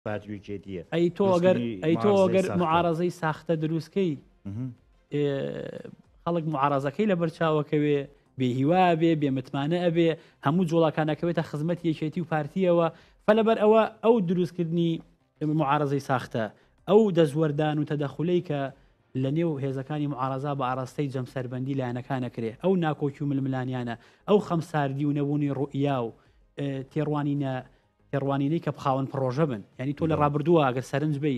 پارتی و یەکێتییە. ئەی تۆ ئەگەر دروستکردنی ئەی تۆ معارەزەی ئەگەر ساختە. معارەزەی ساختە دروستکەی ئێ، خەڵک معارەزەکەی لەبەر چاوەکەوێ بێهیوا بێ بێمتمانە ئەبێ هەموو جوڵەکان ئەکەوێتە خزمەتی یەکێتی و پارتیەوە فەلەبەر ئەوە ئەو دروستکردنی معارەزەی ساختە ئەو دەستوەردان و تەدەخولەی کە لە نێو هێزەکانی معارەزا بە ئاراستەی جەمسەربەندی لایەنەکان ئەکرێ ئەو ناکۆکی و ململانیانە ئەو خەمساردی و نەبوونی ڕوئیا و تێڕوانینە تێڕوانینەی کە خاوەن پڕۆژە بن یعنی تۆ لە ڕابردووە ئەگەر سەرنج بی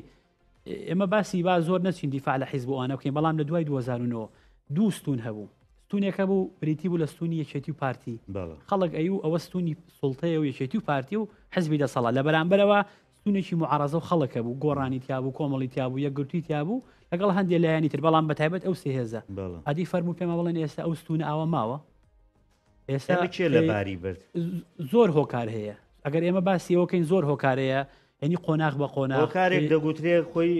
ئێمە باسی با زۆر نەچین دیفاع لە حیزب ئەوانە بکەین بەڵام لە دوای 2009 دوو ستون هەبوو ستونێک هەبوو بریتی بوو لە ستونی یەکێتی و پارتی خەڵک ئەی و ئەوە ستونی سوڵتەیە و یەکێتی و پارتی و حزبی دەسەڵات لە بەرامبەرەوە ستونێکی معارەزە و خەڵک هەبوو گۆڕانی تیابوو کۆمەڵی تیابوو یەکگرتووی تیابوو لەگەڵ هەندێک لایەنی تر بەڵام بە تایبەت ئەو سێ هێزە ئەدی فەرموو پێمە بڵێن ئێستا ئەو ستونە ئاوا ماوە ئێستا کێ لە باری برد؟ زۆر هۆکار هەیە ئەگەر ئێمە باسی ئەوەکەین زۆر هۆکارەیە یعنی قۆناغ بە قۆناغ هۆکارێک دەگوترێ خۆی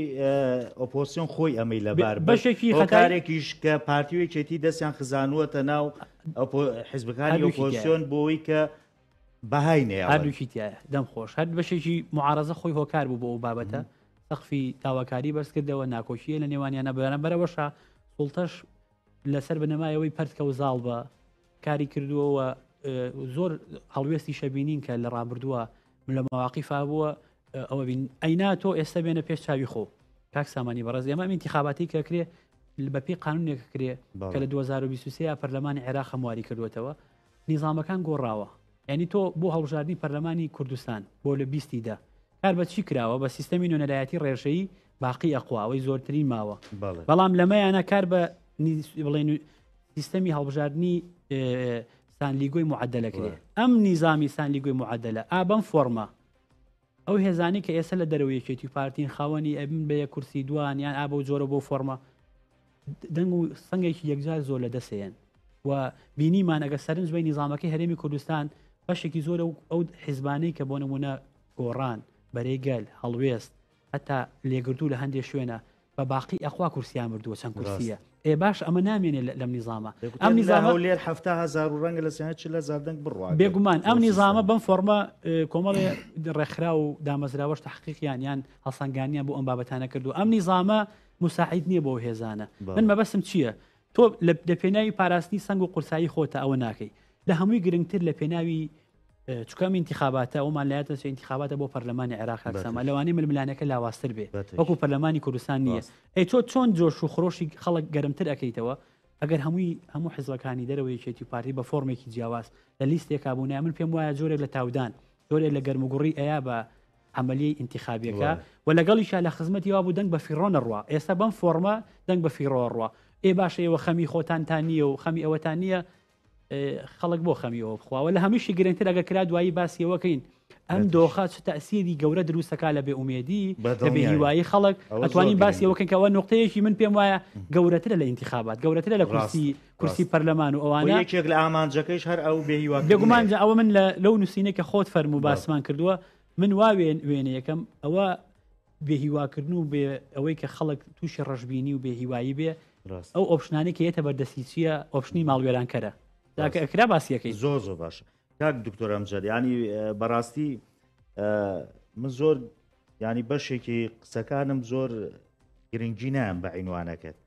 ئۆپۆسیۆن خۆی ئەمەی لەبار بەشێکی هۆکارێکیش کە پارتی و یەکێتی دەستیان خزانووەتە ناو حزبەکانی ئۆپۆسیۆن بۆی کە بەهای نەیە هەردووکی تایە دەم خۆش هەر بەشێکی معارەزە خۆی هۆکار بوو بۆ ئەو بابەتە سەقفی داواکاری بەرزکردەوە ناکۆکیە لە نێوانیانە بەرەبەرەوەشە سوڵتەش لەسەر بنەمای ئەوەی پەرتکە و زاڵ بە کاری کردووە و زۆر هەڵوێستی شەبینین کە لە ڕابردووە لە مەواقیفا بووە ئەوە بین ئەینا تۆ ئێستا بێنە پێش چاوی خۆ کاک سامانی بەڕێز ئێمە ئەم انتخاباتی کە کرێ بەپی قانونێک کرێ کە لە 2023 پەرلەمانی عێراق هەمواری کردوێتەوە نیزامەکان گۆڕاوە یعنی تۆ بۆ هەڵبژاردنی پەرلەمانی کوردستان بۆ لە بیستی دە کار بە چی کراوە بە سیستەمی نوێنەرایەتی ڕێژەیی باقی ئەقوا ئەوەی زۆرترین ماوە بەڵام لەمەیانە کار بە بڵێن سیستەمی هەڵبژاردننی سانلیگۆی معدلە کرێ ئەم نیزامی سانلیگۆی معدلە ئا بەم فۆرمە ئەو هێزانی کە ئێستا لە دەرەوە یەکێتی و پارتین خاوەنی ئەبن بە یەک کورسی دوان یان ئا بەو جۆرە بۆ فۆرمە دەنگ و سنگێکی یەکجار زۆر لە دەسێن و بینیمان ئەگە سەرنج بەی نیزامەکەی هەرێمی کوردستان بەشێکی زۆر ئەو حیزبانەی کە بۆ نمونە گۆڕان بەرەی گەل هەڵوێست هەتا لێگرتوو لە هەندێ شوێنە بە باقی ئەخوا کورسیان بردووە چەند کورسیە ئێ باش ئەمە نامێنێ لەم نیزامە ئەم نیزامە هەولێر 70هزار و ڕەنگە لە سێ 40 هزار دەنگ بڕوا بێگومان ئەم نیزامە بەم فۆرمە کۆمەڵێ ڕێکخرا و دامەزراوەش تحقیقیان یان هەڵسەنگانیان بۆ ئەم بابەتانە کردو ئەم نیزامە مساعید نییە بۆ هێزانە من مەبەستم چییە تۆ لە پێناوی پاراستنی سەنگ و قورسایی خۆتە ئەوە ناکەی لە هەمووی گرنگتر لە پێناوی چونکە ئەم ئینتیخاباتە ئەومان لایەت دەچێت ئینتیخاباتە بۆ پەرلەمانی عێراق کاک سامان لەوانەیە ململانێکە لاوازتر بێ وەکو پەرلەمانی کوردستان نییە ئەی تۆ چۆن جۆش و خرۆشی خەڵک گەرمتر ئەەکەیتەوە ئەگەر هەمووی هەموو حزبەکانی دەرەوە یەکێتی و پارتی بە فۆرمێکی جیاواز لە لیستێکا بوونایە من پێم وایە جۆرێک لە تاودان جۆرێک لە گەرموگوڕی ئەیا بە عملیەی ئینتیخابیەکە و لەگەڵیشا لە خزمەتی وابوو دەنگ بە فیڕۆ نەڕوا ئێستا بەم فۆرمە دەنگ بە فیڕۆ ڕوا ئێ باشە ئێوە خەمی خۆتانتان نییە و خەمی ئەوەتان نییە خەڵک بۆ خەمی ئەوە بخواوە لە هەمیشی گرنگتر ئەگەر کرا دوایی باسی ئەوە کەین ئەم دۆخە چ تەسیری گەورە دروستەکە لە بێ ئومێدی لە بێ هیوایی خەڵک ئەتوانین باسی ئەوە کەین کە ئەوە نقطەیەکی من پێم وایە گەورەترە لە ئینتخابات گەورەترە لە کورسی کورسی پەرلەمان و ئەوانە یەکێک لە ئامانجەکەیش هەر ئەو بێ هیوا بێگومان جا ئەوە من لەو نووسینەی کە خۆت فەرموو باسمان کردووە من وا وێنەیەکەم ئەوە بێهیواکردن و بێ ئەوەی کە خەڵک تووشی ڕەشبینی و بێهیوایی بێ ئەو option انەی کە یەتە بەردەستی چییە option ی ماڵوێرانکەرە کرا باسیەکەی زۆر زۆر باشە کاک دکتۆر ئەمجد ینی بەڕاستی من زۆر ینی بەشێکی قسەکانم زۆر گرنگی نایەم بە عینوانەکەت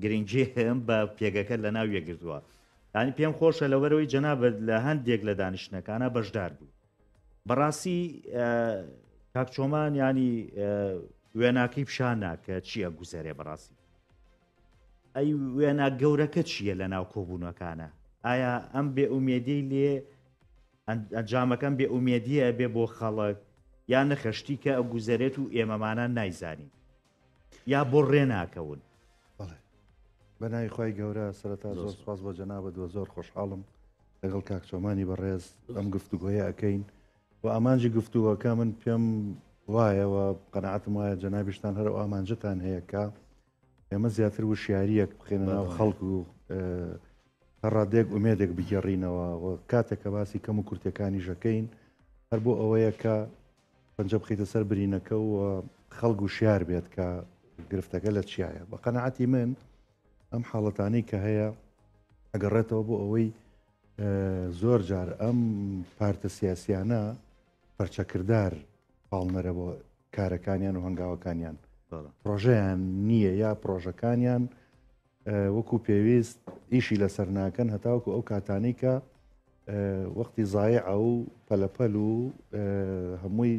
گرنگی هەم بە پێگەکە لە ناو یەکگرتووە ینی پێم خۆشە لەوەرەوەی جەنابەت لە هەندێک لە دانیشتنەکانە بەشدار بوو بەڕاستی کاک چۆمان ینی وێناکەی پیشان ناکە چییە گوزەرێ بەڕاستی ئەی وێنا گەورەکە چییە لە ناو کۆبوونەکانە ئایا ئەم بێ ئومێدی لێ ئەنجامەکەم بێ ئومێدیە بێ بۆ خەڵک یان نەخەشتی کە ئەگوزەرێت و ئێمەمانان نایزانین یا بۆ ڕێ ناکەون بە ناوی خوای گەورە سەرەتا زۆر سپاس بۆ جەنابت وە زۆر خۆشحاڵم لەگەڵ کاک چۆمانی بەڕێز ئەم گفتوگۆیە ئەکەین و ئامانجی گفتوگۆکە من پێم وایە و قەناعەتم وایە جەنابیشتان هەر ئەو ئامانجتان هەیە کە ئێمە زیاتر وشیاریەک بخێنە ناو خەڵک و تا ڕادەیەک ئومێدێک بگێڕینەوە و کاتێک کە باسی کەم و کورتەکانی ژەکەین هەر بۆ ئەوەیە کە پەنجە بخەیتە سەر برینەکە و خەڵک وشیار بێت کە گرفتەکە لە چیایە. بە قەناعەتی من ئەم حاڵەتانەی کە هەیە ئەگەڕێتەوە بۆ ئەوەی زۆر جار ئەم پارتە سیاسیانە پەرچەکردار پاڵنەرە بۆ. کارەکانیان و هەنگاوەکانیان. پرۆژەیان نییە یا پرۆژەکانیان وەکو پێویست ئیشی لەسەر ناکەن هەتاوەکو ئەو کاتانەی کە وەختی زایعە و پەلەپەل و هەمووی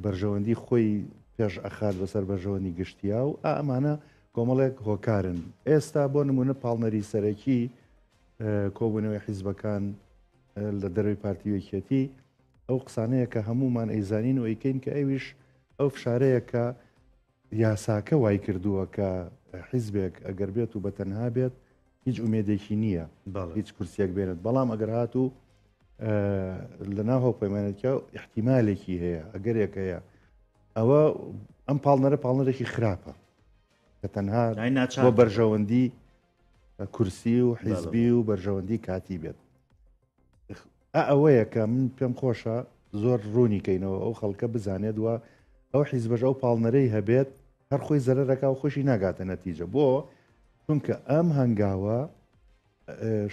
بەرژەوەندی خۆی پێش ئەخات بەسەر بەرژەوەندی گشتیا و ئەمانە کۆمەڵێک هۆکارن. ئێستا بۆ نمونە پاڵنەری سەرەکی کۆبوونەوەی حیزبەکان لە دەروی پارتی یەکێتی ئەو قسانەیە کە هەمومان ئەیزانین و ئەیکەین کە ئەویش ئەو فشارەیە کە یاساکە وای کردووە کە حیزبێک ئەگەر بێت و بە تەنها بێت هیچ ئومێدێکی نییە هیچ کورسیەک بێنێت، بەڵام ئەگەر هاتوو لە ناو هاوپەیمانێتیا احتیمالێکی هەیە، ئەگەرێک هەیە، ئەوە ئەم پاڵنەرە پاڵنەرێکی خراپە کە تەنها بۆ بەرژەوەندی کورسی و حیزبی و بەرژەوەندی کاتی بێت. ئا ئەوەیە کە من پێم خۆشە زۆر ڕوونی کەینەوە ئەو خەڵکە بزانێت و ئەو حیزبەش ئەو پاڵنەرەی هەبێت هەر خۆی زەرەرەکا و خۆشی ناگاتە نەتیجە. بۆ؟ چونکە ئەم هەنگاوە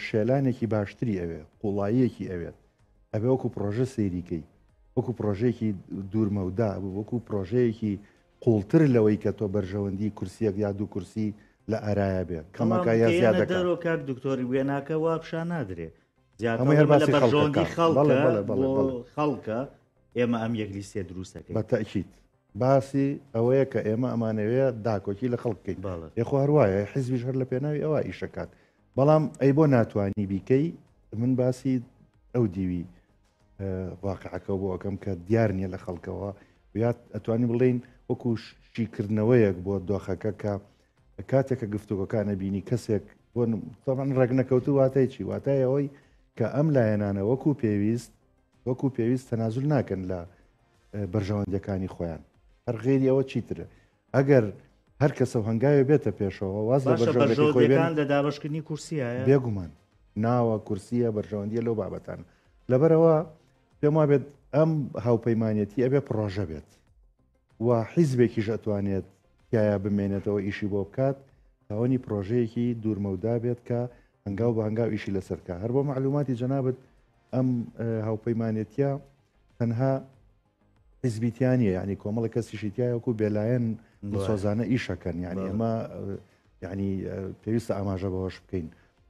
شێلانێکی باشتری ئەوێ، قوڵاییەکی ئەوێت، ئەبێ وەکو پرۆژە سەیریکەی، وەکو پرۆژەیەکی دوورمەودا، وەکو پرۆژەیەکی قوڵتر لەوەی کە تۆ بەرژەوەندی کورسیەک یا دوو کورسی لە ئارایا بێ کەمەکە یا زیادەکە. دەرۆ کاک دکتۆری وێناکە وا پیشان نادرێ زیاتر هەمووی هەر لە بەرژەوەندی خەڵکە، بۆ خەڵکە ئێمە ئەم یەک لیستێ دروستەکەین. بە تەئکید باسی ئەوەیە کە ئێمە ئەمانەوێ داکۆکی لە خەڵک بکەین. ئێ خۆ هەر وایە، حیزبیش هەر لە پێناوی ئەوە ئیشەکات. بەڵام ئەی بۆ ناتوانی بیکەی؟ من باسی ئەو دیوی واقعەکە بۆ ئەەکەم کە دیار نییە لە خەڵکەوە، یا ئەتوانی بڵین وەکو شیکردنەوەیەک بۆ دۆخەکە کە کاتێک کە گفتوگۆکانە بینی کەسێک بۆ تەبعەن ڕێک نەکەوتو واتای چی؟ واتای ئەوەی کە ئەم لایەنانە وەکو پێویست وەکو پێویست تەنازول ناکەن لە بەرژەوەندیەکانی خۆیان. هەر غێری ئەوە چیترە؟ ئەگەر هەر کەسە و هەنگاوێ بێتە پێشەوە واز لە باشە بەرژەوەندەکەی خۆی بێن بەرژەوەندیەکان لە دابەشکردنی کورسیایە؟ بێگومان ناوە کورسیە بەرژەوەندیە لەو بابەتانە. لەبەرەوە پێم وابێت ئەم هاوپەیمانەتی ئەبێ پڕۆژە بێت و حیزبێکیش ئەتوانێت تیایا بمێنێتەوە ئیشی بۆ بکات، خاوەنی پڕۆژەیەکی دوورمەودا بێت کە هەنگاو بە هەنگاو ئیشی لەسەر بکات. هەر بۆ مەعلوماتی جەنابت ئەم هاوپەیمانێتیە تەنها حیزبی تیا نییە، یعنی کۆمەڵە کەسیشی تیایە وەکو بێلایەن دڵسۆزانە ئیشەکەن. یعنی ئەمە یعنی پێویستە ئاماژە بەوەش بکەین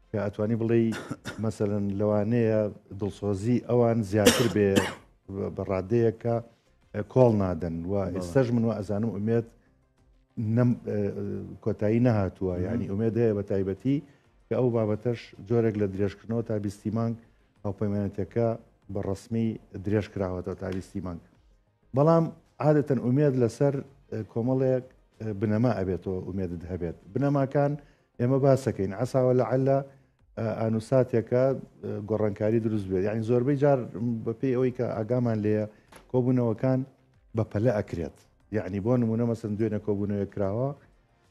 کە ئەتوانی بڵێ مەسەلەن لەوانەیە دڵسۆزی ئەوان زیاتر بێ بە ڕادەیەکە کۆڵ نادەن و ئێستاش من وا ئەزانم ئومێد نەم کۆتایی نەهاتووە، یعنی ئومێد هەیە بە تایبەتی کە ئەو بابەتەش جۆرێک لە درێژکردنەوە تا بیستی مانگ هاوپەیمانەتەکە بە ڕسمی درێژ کراوەتەوە تا بیستی مانگ. بەڵام عادەتەن ئومێد لەسەر کۆمەڵێک بنەما ئەبێتەوە ئومێدت هەبێت. بنەماکان ئێمە باسەکەین عساوە لە عەلە ئانوساتێکە گۆڕانکاری دروست بێت، یعنی زۆربەی جار بەپێی ئەوەی کە ئاگامان لێیە کۆبوونەوەکان بە پەلە ئەکرێت. یعنی بۆ نمونە مەسن دوێنێ کۆبوونەوە کراوە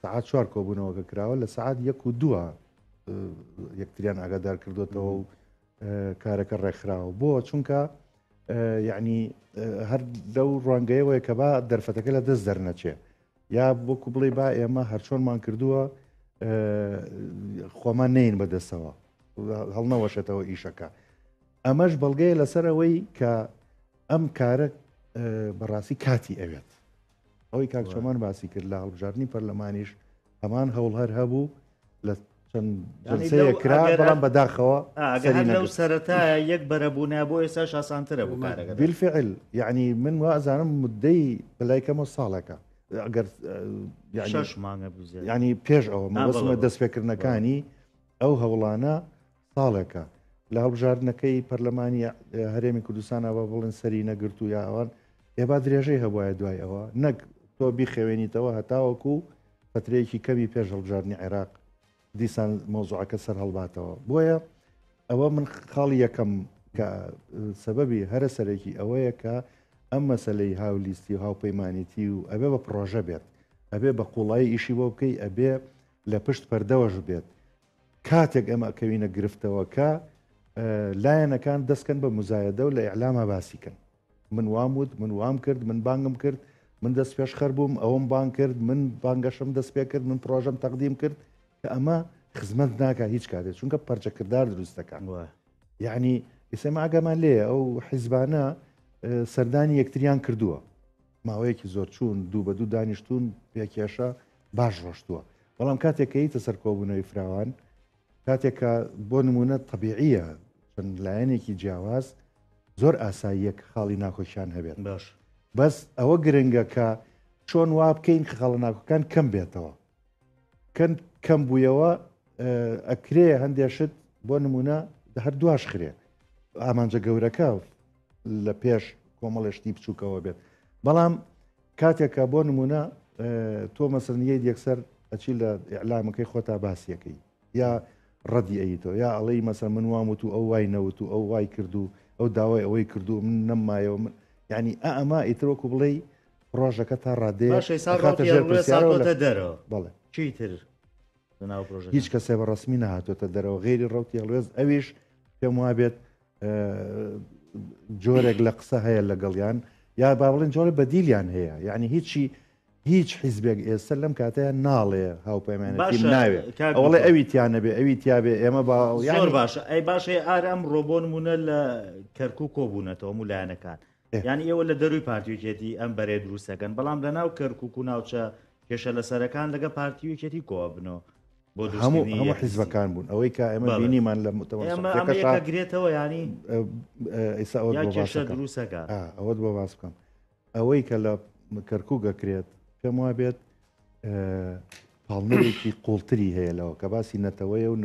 سەعات 4 کۆبوونەوەکە کراوە، لە سەعات 1 و 2 یەکتریان ئاگادار کردوێتەوە و کارەکە ڕێکخراوە. بۆ؟ چونکە یعنی هەر لەو ڕوانگەیەوەیە کە با دەرفەتەکە لە دەست دەرنەچێ، یا وەکو بڵێ با ئێمە هەرچۆنمان کردووە خۆمان نین بەدەستەوە هەڵنەوەشێتەوە ئیشەکە. ئەمەش بەڵگەیە لەسەر ئەوەی کە ئەم کارە بەڕاستی کاتی ئەوێت. ئەوەی کاک چۆمان باسی کرد لە هەڵبژاردننی پەرلەمانیش هەمان هەوڵ هەر هەبوو لە چەند جلسەیە کرا، بەڵام بەداخەوە لەو سەرەتا یەک بەرەبوونە بۆ ئێستا ئاسانترە بوو کارەکە. بالفعل یعنی من وازانم مدەی بەلای کەمەوە ساڵێکە ئەگەر شەش مانگە بزیاد. یعنی پێش ئەوە مەبەستمە دەستپێکردنەکانی ئەو هەوڵانە ساڵێکە لە هەڵبژاردنەکەی پەرلەمانی هەرێمی کوردستانە بە بڵێن سەری نەگرت و یا ئەوان ئێبا درێژەی هەبواە دوای ئەوە، نەک تۆ بیخەوێنیتەوە هەتاوەکو فترەیەکی کەمی پێش هەڵبژاردنی عێراق دیسان مەوزوعەکە سەر هەڵباتەوە. بۆیە ئەوە من خاڵی یەکەم کە سەبەبی هەرە سەرەکی ئەوەیە کە ئەم مەسلەی هاولیستی و هاوپەیمانێتی و ئەبێ بە پرۆژە بێت، ئەبێ بە قوڵایی ئیشی بۆ بکەی، ئەبێ لە پشت پەردەوەش بێت. کاتێک ئێمە ئەکەوینە گرفتەوە کە لایەنەکان دەستکەن بە مزایدە و لە ئیعلاما باسی کەن، من وام وت، من وام کرد، من بانگم کرد، من دەست پێشخەر بووم، ئەوم بانگ کرد، من بانگەشم دەست پێ کرد، من پرۆژەم تەقدیم کرد، کە ئەمە خزمەت ناکات هیچ کاتێک، چونکە پەرچەکردار دروست دەکات. یعنی ئێستا ئاگامان لێیە ئەو حیزبانە سەردانی یەکتریان کردووە. ماوەیەکی زۆر چوون دوو بە دوو دانیشتوون پێکێشە باش ڕۆشتووە بەڵام کاتێک کە یتە سەر کۆبوونەوەی فراوان کاتێک کە بۆ نمونە طبیعیە چەند لایەنێکی جیاواز زۆر ئاساییە کە خاڵی ناکۆکیان هەبێت باش بەس ئەوە گرنگە کە چۆن وا بکەین کە خاڵە ناکۆکان کەم بێتەوە کەن کەم بوویەوە ئەکرێ هەندێ شت بۆ نمونە هەر دواش خرێ ئامانجە گەورەکە لە پێش کۆمەڵێ شتی بچووکەوە بێت بەڵام کاتێکە بۆ نمونە تۆ مەسەنیەت یەکسەر ئەچی لە ئیعلامەکەی خۆتا باسیەکەی یا ڕەدی ئەیتەوە یا ئەڵێی مەسەن من وام وت و ئەو وای نەوت و ئەو وای کرد و ئەو داوای ئەوەی کردو من نەممایەوە من یعنی ئا ئەمە ئیتر وەکو بڵێی پڕۆژەکە تا ڕادەیەک باشە ئێستا ئەخاتە ڕەوتی ژێر هەڵوێست پرسیارەوە لە هاتۆتە دەرەوە بەڵێ چی تر لەناو پرۆژەکە هیچ کەسێ بە ڕەسمی نەهاتۆتە دەرەوە غەیری ڕەوتی هەڵوێست ئەویش پێم وابێت جۆرێک لە قسە هەیە لەگەڵیان یا با بڵێن جۆرە بەدیلیان هەیە یعنی هیچی هیچ حیزبێک ئێستا لەم کاتەیە ناڵێ هاوپەیمانەتی ناوێ ئەوڵێ ئەوی تیانەبێ ئەوی تیاابێ ئێمە با زۆر باشە ئەی باشە ئار ئەم ڕۆبۆن مونە لە کەرکک کۆبوونەتەوە و لایەنەکان یعنی ئێوە لە دەروی پارتیوکێتی ئەم بەرێ دروستەکەن بەڵام لە ناو کەرکک و ناوچە کێشە لەسەرەکان لەگە پارتیوکێتی کۆبنەوە بۆ هەموو هەموو حیزبەکان بوون ئەوەی کە ئێمە بینیمان لە متەوەسەکە گرێتەوە ینی ئێستا ئەوە دروستەکە ئەوەت بۆ باس بکەم ئەوەی کە لە کەرکک ئەکرێت پێم وا بێت پاڵنەرێکی قوڵتری هەیە لەوە کە باسی نەتەوەیە و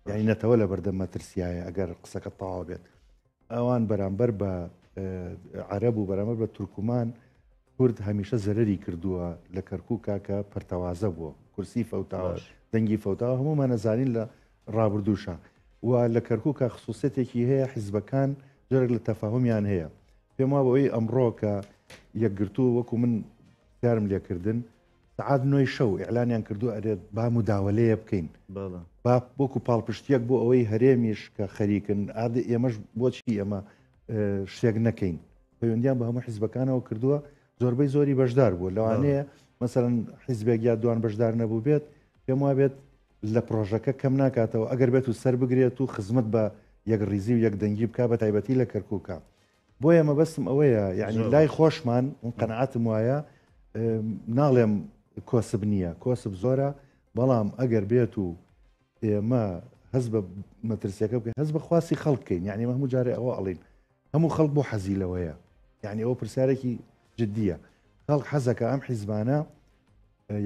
یعنی نەتەوە لە بەردەم مەترسیایە ئەگەر قسەکە تەواو بێت ئەوان بەرامبەر بە عەرەب و بەرامبەر بە تورکمان کورد هەمیشە زەرری کردووە لە کەرکک کە پەرتەوازە بووە کورسی فەوتاوە دەنگی فەوتاوە هەمومان نەزانین لە ڕابردووشە و لە کەرکک خصوصێتێکی هەیە حیزبەکان جۆرێک لە تەفاهمیان هەیە پێم وابوو ئەوەی ئەمڕۆ کە یەکگرتوو وەکو من پرسیارم لێکردن سەعات نۆی شەو ئیعلانیان کردو ئەرێ با مداوەلەیە بکەین با وەکو پاڵپشتیەک بۆ ئەوەی هەرێمیش کە خەریکن ئادە ئێمەش بۆچی ئێمە شتێک نەکەین پەیوەندیان بە هەموو حیزبەکانەوە کردووە زۆربەی زۆری بەشدار بووە لەوانەیە مەسەرەن حیزبێک یا دوان بەشدار نەبوو بێت پێم وابێت لە پرۆژەکە کەم ناکاتەوە ئەگەر بێت و سەر بگرێت و خزمەت بە یەکڕیزی و یەکدەنگی بک بە تایبەتی لە کەرکووکە بۆیە مەبەستم ئەوەیە یعنی لای خۆشمان من قەنەعاتم وایە ناڵێم کۆسب نییە کۆسب زۆرە بەڵام ئەگەر بێت و ئێمە هەز بە مەترسیەکە بکەین هەز بە خواستی خەڵکەین یعنی هەموو جارێ ئەوە ئەڵین هەموو خەڵک بۆ حەزی لەوەیە یعنی ئەوە پرسیارێکی جددیە خەڵک حەزەکە ئەم حیزبانە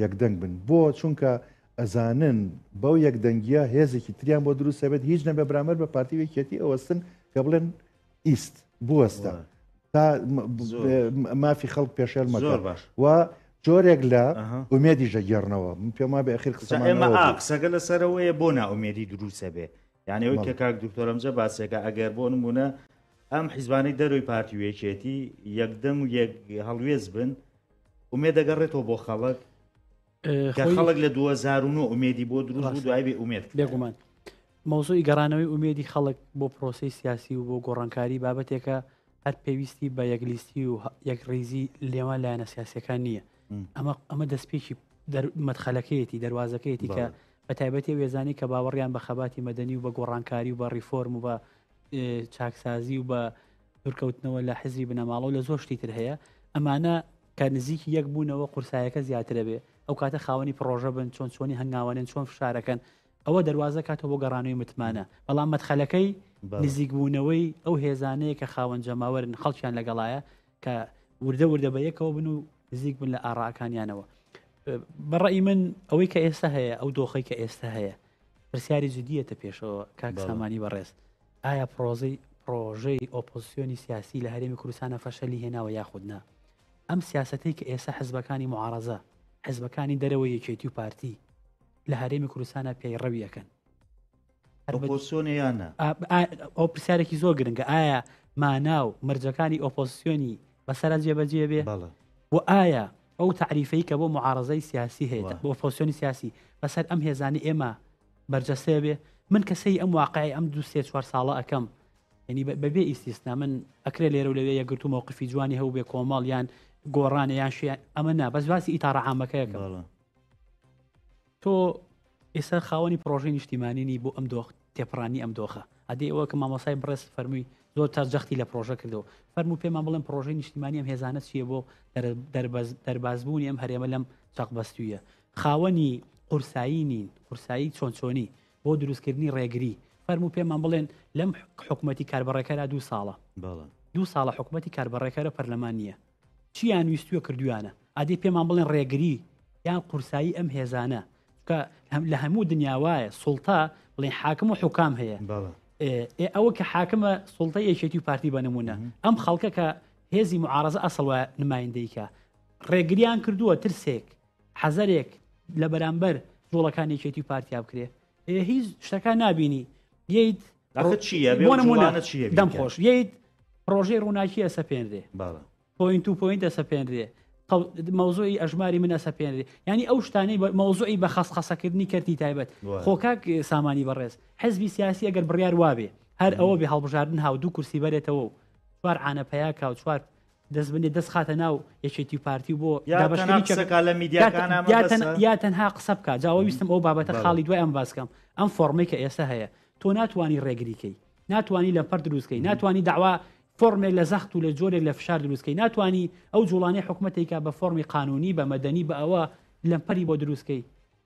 یەکدەنگ بن بۆ چونکە ئەزانن بەو یەکدەنگیە هێزێکی تریان بۆ دروست هەبێت هیچ نەبێ برامەر بە پارتی وێکێتی ئەوەستن کە بڵێن ئیست بوەستە تا مافی خەڵک پێشێل مەکە باش و جۆرێک لە ئومێدی ژەگێڕنەوە من پێم وابێ ئەخیر قسەمان قسەکە لەسەرەوەیە بۆ نائومێدی دروستە بێ یعنی ئەوەی کە کاک دکتۆرەمجە باسێکە ئەگەر بۆ نمونە ئەم حیزبانەی دەروی پارتی و یەکێتی یەکدەنگ و یەک هەڵوێز بن ئومێ دەگەڕێتەوە بۆ خەڵک کە خەڵک لە 2009 ئومێدی بۆ دروست بوو دوای بێ ئومێد بێگومان مەوزوعی گەڕانەوەی ئومێدی خەڵک بۆ پرۆسەی سیاسی و بۆ گۆڕانکاری بابەتێکە هەر پێویستی بە یەکلیستی و یەکڕیزی لێوان لایەنە سیاسەکان نییە ئەمە ئەمە دەستپێکی مەدخەلەکەیەتی دەواازەکەیەتی کە بە تایبەتی وێزانی کە باوەڕیان بە خەباتی مەدەنی و بە گۆڕانکاری و بە ڕیفۆرم و بە چاکسازی و بە دوورکەوتنەوە لە حزبی بنەماڵە و لە زۆر شتی تر هەیە ئەمانە کە نزیکی یەک بوونەوە قورسایەکە زیاترە بێ ئەو کاتە خاوەنی پڕۆژە بن چۆن چۆنی هەنگاوانێن چۆن فشارەکەن ئەوە دەواازە کاتەوە بۆ گەڕانەوەی متمانە بەڵام مەدخەلەکەی نزیکبوونەوەی ئەو هێزانەیە کە خاوەن جەماوەرن خەڵکیان لەگەڵایە کە وردە وردە بە یەکەوە بن و نزیک بن لە ئاراکانیانەوە بەڕئی من ئەوەی کە ئێستا هەیە ئەو دۆخی کە ئێستا هەیە پرسیاری جدیەتە پێشەوە کاک سامانی بەڕێز ئایا پرۆزەی پرۆژەی ئۆپۆزیسیۆنی سیاسی لە هەرێمی کوردستانە فەشەلی هێناوە یاخود نا ئەم سیاسەتەی کە ئێستا حزبەکانی معارەزە حزبەکانی دەرەوەی یەکێتی و پارتی لە هەرێمی کوردستانە پەیڕەوی ئەکەن ئۆپۆزیسیۆنە یان نا؟ ئەو پرسیارێکی زۆر گرنگە ئایا مانا و مەرجەکانی ئۆپۆزیسیۆنی بەسەرا جێبەجێ بێ و ئایا ئەو تعریفەی کە بۆ معارەزەی سیاسی هەیە بۆ ئۆپۆزیسیۆنی سیاسی بەسەر ئەم هێزانی ئێمە بەرجەستەیە بێ من کە سەیری ئەم واقعی ئەم دو سێ چوار ساڵە ئەەکەم ینی بەبێ ئیستیسنا من ئەکرێ لێرە و لەوێ یەکگرتوو مەوقفی جوانی هەبوو بێ کۆمەڵ یان گۆڕانە یان شیان ئەمە نا بەس باسی ئیتاڕە عامەکەیەکەم تۆ ئێستا خاوەنی پرۆژەی نیشتیمانی نی بۆ ئەم دۆخ تێپڕانی ئەم دۆخە ئەدی ئەوە کە مامۆسای بڕێز فەرمووی زۆر تا جەختی لە پرۆژە کردەوە. فەرموو پێمان بڵێن پرۆژەی نیشتیمانی ئەم هێزانە چییە بۆ دەربازبوونی ئەم هەرێمە لەم چەقبەستوویە؟ خاوەنی قورسایی نین، قورسایی چۆن چۆنی بۆ دروستکردنی ڕێگری. فەرموو پێمان بڵێن لەم حکومەتی کاربەڕێکەرا دوو ساڵە. دوو ساڵە حکومەتی کاربەڕێکەرە پەرلەمان نییە. چیان ویستووە کردویانە. ئادەی پێمان بڵێن ڕێگری یان قورسایی ئەم هێزانە چونکە لە هەموو دنیا وایە سوڵتە بڵێن حاکم و حکام هەیە ئێ ئەوە کە حاکمە سوڵتە یەکێتی و پارتی بە نمونە ئەم خەڵکە کە هێزی معارەزە ئەسڵ وایە نمایندەیکە ڕێگریان کردووە ترسێک حەزەرێک لە بەرامبەر جوڵەکان یەکێتی و پارتیا بکرێ هیچ شتەکان نابینی یت چییە بۆ نمونە چییە دەم خۆش یت پرۆژەی ڕووناکی ئەسەپێنرێ point و point ئەسەپێنرێ مەوزوعی ئەژماری من ئەسەپێنرێ یعنی ئەو شتانەی مەوزوعی بە خەسخەسەکردنی کەرتی تایبەت خۆکاک سامانی بەڕێز حزبی سیاسی ئەگەر بڕیار وابێ هەر ئەوە بێ هەڵبژاردن هاو دوو کورسی بەرێتەوە و چوار عانە پەیاکا و چوار دەست بنێ دەست خاتە ناو یەکێتی و پارتی و بۆ دابەشکردنی چەکەکە لە میدیاکان یا تەنها قسە بکە جاوە ویستم ئەو بابەتە خاڵی دوای ئەم باسکەم ئەم فۆرمەی کە ئێستا هەیە تۆ ناتوانانی ڕێگریکەی ناتوانانی لەمپەر دروستکەی ناتوانانی داوا فۆرمێک لە زەخت و لە جۆرێک لە فشار دروستکەی ناتوانانی ئەو جوڵانەی حکومەتێکە بە فۆرمی قانونی بە مەدەنی بە ئەوە لەمپەری بۆ دروستکەی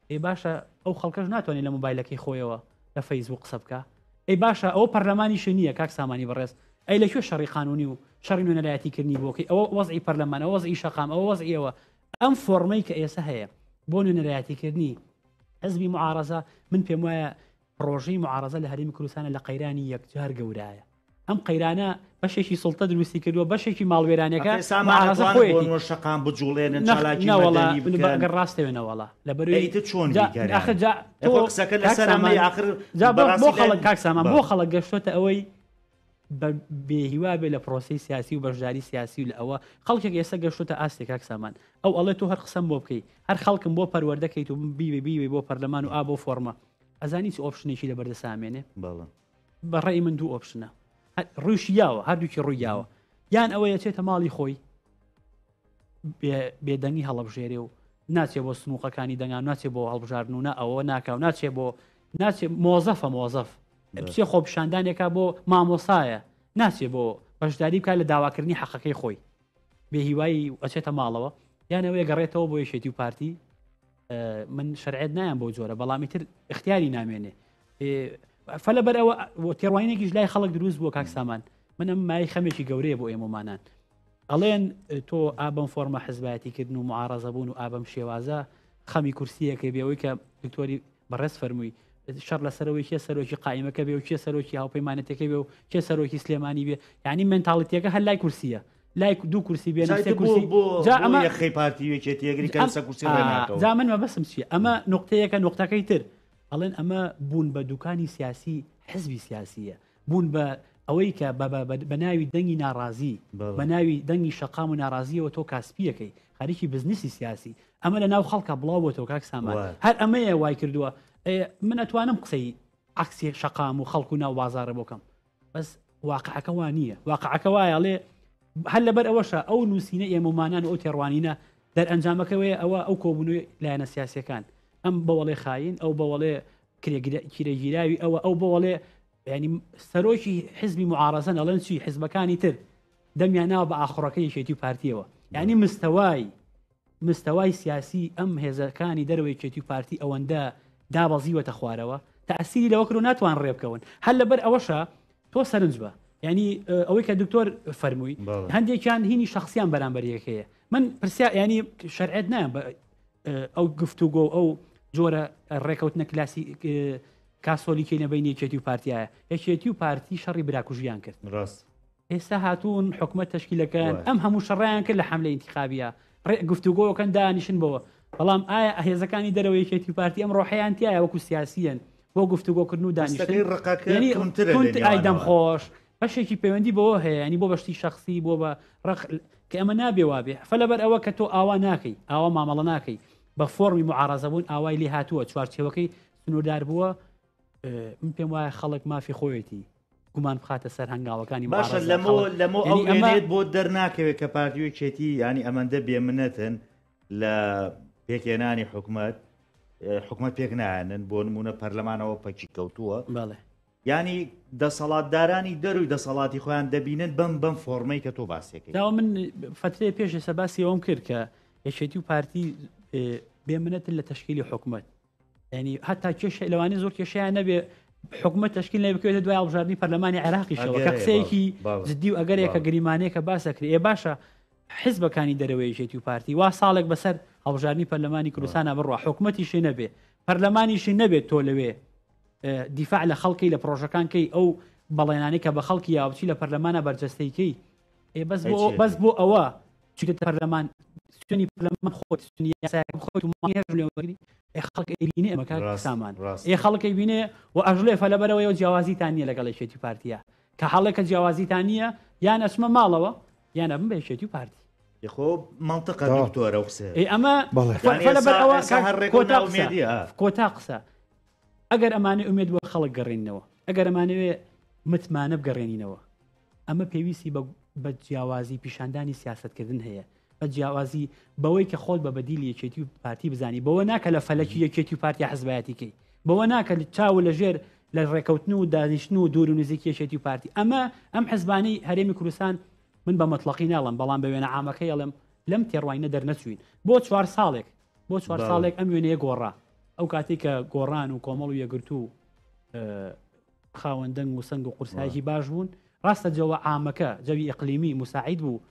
ئەی باشە ئەو خەڵکەش ناتوانێت لە مۆبایلەکەی خۆیەوە لە فەیسبوک قسە بکا؟ ئەی باشە ئەوە پەرلەمانیش نییە کاک سامانی بەڕێز، ئەی لە کوێ شەڕی قانونی و شەڕی نوێنەرایەتی کردنی بۆ کەی؟ ئەوە وەزعی پەرلەمان، ئەوە وەزعی شەقام، ئەوە وەزعی ئەوە. ئەم فۆڕمەی کە ئێستا هەیە بۆ نوێنەرایەتی کردنی حزبی معارەزە، من پێم وایە پڕۆژەی معارەزە لە هەرێمی کوردستانە لە قەیرانی یەکجار گەورایە. ئەم قەیرانە بەشێکی سوڵتە دروستی کردووە بەشێکی ماڵوێرانەکە معارەزە خۆیەتی بۆ شەقام بجوڵێنن چالاکی مەدەنی بکەن گەر ڕاستەوێ نەوەڵا لە بەروی ئیتر چۆن آخر جا تۆ قسەکە لەسەر ئەمەی آخر جا بۆ خەڵک کاک سامان بۆ خەڵک گەشتۆتە ئەوەی بێهیوا بێ لە پرۆسی سیاسی و بەشداری سیاسی و لە ئەوە خەڵکێک ئێستا گەشتۆتە ئاستێک کاک سامان ئەو ئەڵێ تۆ هەر قسەم بۆ بکەی هەر خەڵکم بۆ پەروەردەکەیت و بیوێ بیوێ بۆ پەرلەمان و ئا بۆ فۆرمە ئەزانی چ option ێکی لە بەردەسا ئەمێنێ؟ بەڵێ. بە ڕێی من دوو option ە ڕوویشی یاوە هەردووکی ڕووی یاوە یان ئەوەیە چێتە ماڵی خۆی بێدەنگی هەڵەبژێرێ و ناچێ بۆ سنووقەکانی دەنگان ناچێ بۆ هەڵبژاردن و نە ئەوە ناکا و ناچێ بۆ ناچێ مۆزەفە مۆزەف بچێ خۆپیشاندانێکا بۆ مامۆسایە ناچێ بۆ بەشداری بکات لە داواکردنی حەقەکەی خۆی بێهیوایی ئەچێتە ماڵەوە یان ئەوەیە گەڕێتەوە بۆ یەکێتی و پارتی من شەرعێت نایەم بەو جۆرە بەڵام ئیتر اختیاری نامێنێ فە لەبەر ئەوە تێڕوانینێکیش لای خەڵک دروست بووە کاک سامان من ئەم مای خەمێکی گەورەیە بۆ ئێمەمانان ئەڵێن تۆ ئابم فۆرمە حزبایەتیکردن و معارەزە بوون و ئابم شێوازە خەمی کورسیەکەی بێەوەی کە دکتۆری بەڕێز فەرمووی شەڕ لەسەرەوەی کێ سەرۆکی قائیمەکە بێ و کێ سەرۆکی هاوپەیمانەتەکەی بێ و کێ سەرۆکی سلێمانی بێ یعنی mentality ەکە هەر لای کورسیە لای دوو کورسی بێ سێ کورسی جا ئەمە یەخەی پارتی و یەکێتی یەگری کە لەسەر کورسی ڕێ ناکەون. جا من مەبەستم چییە ئەمە نوقتەیەکە نوقتەکەی تر ئەڵێن ئەمە بوون بە دوکانی سیاسی حزبی سیاسیە بوون بە ئەوەی کە بە ناوی دەنگی ناڕازی بە ناوی دەنگی شەقام و ناڕازیەوە تۆ کاسپیەکەی خەریکی بزنسی سیاسی ئەمە لە ناو خەڵکە بڵاو بۆتەوە کاک سامان هەر ئەمەیە وای کردووە من ئەتوانم قسەی عکسی شەقام و خەڵک و ناو بازارە بۆکەم بەس واقعەکە وا نییە واقعەکە وایە ئەڵێ هەر لەبەر ئەوەشە ئەو نووسینە ئێمەمانان و ئەو تێڕوانینە دەرئەنجامەکە وەیە ئەوە ئەو کۆبوونەوەی لایەنە سیاسەکان ئەم بەوەڵێ خاین ئەو بەوەڵێ کرێگیراوی ئەوە ئەو بەوەڵێ ینی سەرۆکی حزبی معارەزەن ئەڵێن چی حزبەکانی تر دەمیان ناوە بە ئاخڕەکە یەکێتی و پارتیەوە ینی مستەوای مستەوای سیاسی ئەم هێزەکانی دەرەوەی یەکێتی و پارتی ئەوەندە دابەزیوەتە خوارەوە تەئسیری لەوە کردوە ناتوان ڕێبکەون هەر لەبەر ئەوەشە تۆ سەرنج بە یعنی ئەوەی کە دکتۆر فەرمووی هەندێکیان هینی شخصیان بەرامبەر یەکەیە من پرسیار ینی شەرعێت نایە ئەو گفتوگۆ ئەو جۆرە ڕێکەوتنە کلاسی کاسۆلیکی نەبین یەکێتی و پارتیایە یەکێتی و پارتی شەڕی براکوژیان کرد ڕاست ئێستا هاتوون حکومەت تەشکیلەکەن ئەم هەموو شەڕیان کرد لە حملە ئینتخابیە ڕێ گفتوگۆکەن دانیشن بەوە بەڵام ئایا هێزەکانی دەرەوە یەکێتی و پارتی ئەم ڕۆحیان تایە وەکو سیاسیەن بۆ گفتوگۆکردن و دانیشتن ئای دەم خۆش بەشێکی پەیوەندی بەوە هەیە ینی بۆ بەشتی شخصی بۆ بە ڕق کە ئەمە نابێ وابێ فە لەبەر ئەوە کە تۆ ئاوا ناکەی ئاوا مامەڵە ناکەی بە فۆرمی معارەزەبوون ئاوای لێ هاتووە چوارچێوەکەی سنووردار بووە من پێم وایە خەڵک مافی خۆیەتی گومان بخاتە سەر هەنگاوەکانی باشە لەمۆ لەمۆ ئەو ئەمە بۆ دەرناکەوێت کە پارتی و یەکێتی ینی ئەمەندە بێمنەتن لە پێکێنانی حکومت حکومت پێک نایەنن بۆ نمونە پەرلەمانەوە پەکی کەوتووە بەڵێ. یانی دەسەڵاتدارانی دەروی دەسەڵاتی خۆیان دەبینن بەم بەم فۆرمەی کە تۆ باسێکی. داوە من فترەیە پێش ئێستا باسی ئەوەم کرد کە یەکێتی و پارتی بێ منەتن لە تەشکیلی حکومەت ینی هەتا کێشە لەوانەیە زۆر کێشیان نەبێ حکومەت تەشکیل نەبێ بکەوێتە دوای هەڵبژاردنی پەرلەمانی عێراقیشەوە کە قسەیەکی جدی و ئەگەرێکە گریمانەیەکە باسەکرێ ئێ باشە حزبەکانی دەرەوەی یەکێتی و پارتی وا ساڵێک بەسەر هەڵبژاردنی پەرلەمانی کوردستانە بڕوا حکومەتیشی نەبێ پەرلەمانیشی نەبێت تۆ لەوێ دیفاع لە خەڵکی لە پرۆژەکان کەی ئەو بەڵێنانەی کە بە خەڵکی یاوچی لە پەرلەمانە بەرجەستەی کەی ئێ بەس بۆ بەس بۆ ئەوە چونکە پەرلەمان سوێنی پەرلەمان خۆت سوێنی یاسایەکە خۆت و مانگی هەشت ملیۆن وەرگری ئێ خەڵک ئەیبینێ ئەمە کاک سامان ئێ خەڵک ئەیبینێ و ئەژلێ فەلەبەرەوەی جیاوازیتان نییە لەگەڵ یەکێتی پارتیە کە حاڵێکە جیاوازیتان نییە یان ئەچمە ماڵەوە یان ئەبم بە یەکێتی و پارتی. خۆ مەنتقە دکتۆرە و قسەیە. ئەی ئەمە لەبەر ئەوە کۆتا قسە کۆتا قسە ئەگەر ئەمانەی ئومێد بۆ خەڵک گەڕێنەوە ئەگەر ئەمانەوێ متمانە بگەڕێنینەوە ئەمە پێویستی بە جیاوازی پیشاندانی سیاستکردن هەیە بە جیاوازی بەوەی کە خۆت بە بەدیلی یەکێتی و پارتی بزانی بەوە ناکە لە فەلەکی یەکێتی و پارتی حزبایەتیکەی بەوە ناکە چاو لە ژێر لە ڕێکەوتن و دانیشتن و دوور و نزیک یەکێتی و پارتی ئەمە ئەم حزبانەی هەرێمی کوردستان من بە مەتڵەقی ناڵم بەڵام بە وێنە عامەکەی ئەڵێم لەم تێڕواینە دەرنەچوین بۆ چوار ساڵێک بۆ چوار ساڵێک ئەم وێنەیە گۆڕا ئەو کاتێک کە گۆڕان و کۆمەڵ و یەگرتوو خاوەن دەنگ و سەنگ و قورسایەکی باش بوون ڕاستە جەوە عامەکە جەوی ئەقلیمی مساعید بوو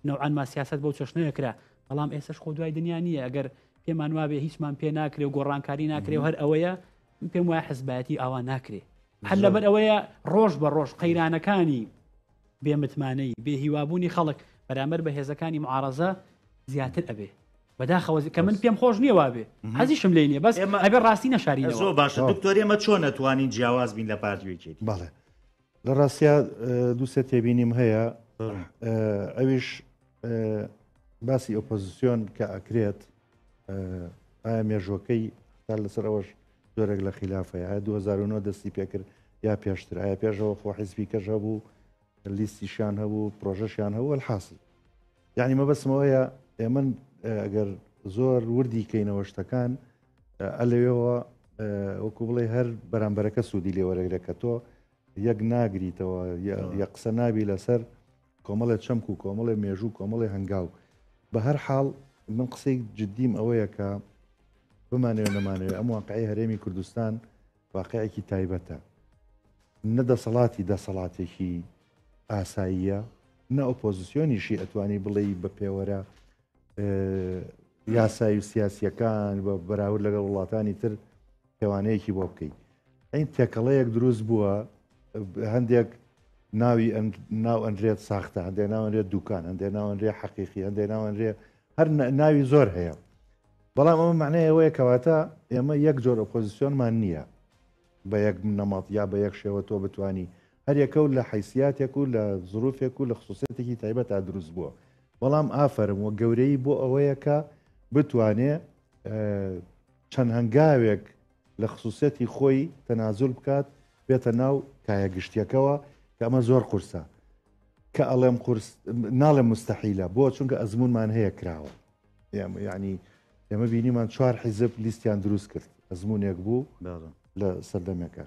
نەوعەن ما سیاسەت بەو چەشنەیە کرا بەڵام ئێستش خۆ دوای دنیا نییە ئەگەر پێمان وابێ هیچمان پێ ناکرێ و گۆڕانکاری ناکرێ و هەر ئەوەیە من پێم وایە حزبایەتی ئاوا ناکرێ هەر لەبەر ئەوەیە ڕۆژ بە ڕۆژ قەیرانەکانی بێمتمانەی بێهیوابوونی خەڵک بەرامبەر بە هێزەکانی معارەزە زیاتر ئەبێ بەداخەوە کە من پێم خۆش نییە وابێ حەزیشم لێ نییە بەس ئەبێ ڕاستی نەشارینەوە زۆر باشە دکتۆر ئێمە چۆن ئەتوانین جیاواز بین لە پارتی و یەکێتی؟ بەڵێ لە ڕاستیا دووسێ تێبینیم هەیە ئەویش باسی ئۆپۆزیسیۆن کە ئەکرێت ئایا مێژوەکەی تا لەسەر ئەوەش زۆرێک لە خیلاف هەیە ئایا 2009 دەستی پێکرد یا پێشتر ئایا پێشەوە خۆ حیزبی کەش هەبوو لیستیشیان هەبوو پرۆژەشیان هەبوو الحاصل یعنی مەبەستمەوەیە ئێمە ئەگەر زۆر وردی کەینەوە شتەکان ئەلەوێەوە وەکو بڵێ هەر بەرامبەرەکە سوودی لێوەرەگرە کە تۆ یەک ناگریتەوە یە قسە نابی لەسەر کۆمەڵێ چەمک و کۆمەڵێ مێژوو کۆمەڵێ هەنگاو بە هەر حاڵ من قسەی جددیم ئەوەیە کە بمانەوێ نەمانەوێ ئەم واقعی هەرێمی کوردستان واقعێکی تایبەتە نە دەسەڵاتی دەسەڵاتێکی ئاساییە نە ئۆپۆزیسیۆنیشی ئەتوانی بڵێ بە پێوەرە یاسایی و سیاسیەکان بە بەراورد لەگەڵ وڵاتانی تر پێوانەیەکی بۆ بکەیت ئەین تێکەڵەیەک دروست بووە هەندێک ناوی ناو ئەنرێت ساختە هەندێک ناوەنرێت دوکان هەندێک ناوەنرێ حەقیقی هەندێک ناوەنرێ هەر ناوی زۆر هەیە بەڵام ئەمە معنای ئەوەیە کەواتە ئێمە یەک جۆر ئۆپۆزیسیۆنمان نییە بە یەک نەمەط یا بە یەک شێوە تۆ بتانی هەریەکە و لە حیسیاتێک و لە زروفێک و لە خصوصێتێکی تایبەت تا دروست بووە بەڵام ئافەرم و گەورەی بۆ ئەوەیە کە بتوانێ چەند هەنگاوێک لە خصوصیەتی خۆی تەنازول بکات بێتە ناو کایە گشتیەکەوە کە ئەمە زۆر قورسە کە ئەڵێم قورس ناڵێم مستحیلە بۆ چونکە ئەزمونمان هەیە کراوە یعنی ئێمە بینیمان چوار حیزب لیستیان دروست کرد ئەزمونێک بوو لە سەردەمێکە